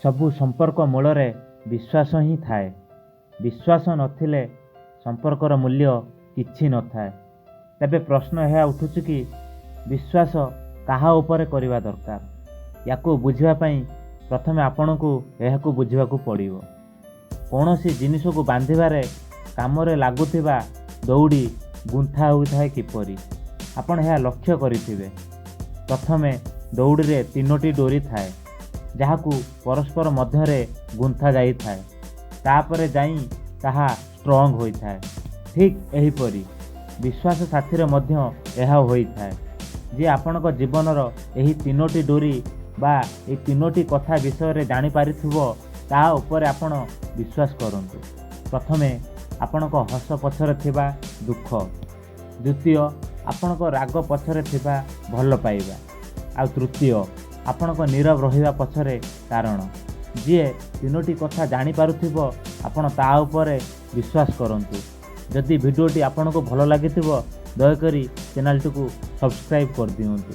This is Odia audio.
ସବୁ ସମ୍ପର୍କ ମୂଳରେ ବିଶ୍ୱାସ ହିଁ ଥାଏ। ବିଶ୍ୱାସ ନଥିଲେ ସମ୍ପର୍କର ମୂଲ୍ୟ କିଛି ନଥାଏ। ତେବେ ପ୍ରଶ୍ନ ଏହା ଉଠୁଛି କି ବିଶ୍ୱାସ କାହା ଉପରେ କରିବା ଦରକାର? ୟାକୁ ବୁଝିବା ପାଇଁ ପ୍ରଥମେ ଆପଣଙ୍କୁ ଏହାକୁ ବୁଝିବାକୁ ପଡ଼ିବ। କୌଣସି ଜିନିଷକୁ ବାନ୍ଧିବାରେ କାମରେ ଲାଗୁଥିବା ଦଉଡ଼ି ଗୁନ୍ଥା ହୋଇଥାଏ କିପରି, ଆପଣ ଏହା ଲକ୍ଷ୍ୟ କରିଥିବେ। ପ୍ରଥମେ ଦଉଡ଼ିରେ ତିନୋଟି ଡୋରି ଥାଏ, ଯାହାକୁ ପରସ୍ପର ମଧ୍ୟରେ ଗୁନ୍ଥା ଯାଇଥାଏ। ତାପରେ ଯାଇ ତାହା ଷ୍ଟ୍ରଙ୍ଗ ହୋଇଥାଏ। ଠିକ୍ ଏହିପରି ବିଶ୍ୱାସ ସାଥିରେ ମଧ୍ୟ ଏହା ହୋଇଥାଏ। ଯିଏ ଆପଣଙ୍କ ଜୀବନର ଏହି ତିନୋଟି ଡୋରି ବା ଏହି ତିନୋଟି କଥା ବିଷୟରେ ଜାଣିପାରିଥିବ, ତା ଉପରେ ଆପଣ ବିଶ୍ୱାସ କରନ୍ତୁ। ପ୍ରଥମେ, ଆପଣଙ୍କ ହସ ପଛରେ ଥିବା ଦୁଃଖ। ଦ୍ୱିତୀୟ, ଆପଣଙ୍କ ରାଗ ପଛରେ ଥିବା ଭଲ ପାଇବା। ଆଉ ତୃତୀୟ, ଆପଣଙ୍କ ନୀରବ ରହିବା ପଛରେ କାରଣ। ଯିଏ ତିନୋଟି କଥା ଜାଣିପାରୁଥିବ, ଆପଣ ତା ଉପରେ ବିଶ୍ୱାସ କରନ୍ତୁ। ଯଦି ଭିଡ଼ିଓଟି ଆପଣଙ୍କୁ ଭଲ ଲାଗିଥିବ, ଦୟାକରି ଚ୍ୟାନେଲଟିକୁ ସବସ୍କ୍ରାଇବ୍ କରିଦିଅନ୍ତୁ।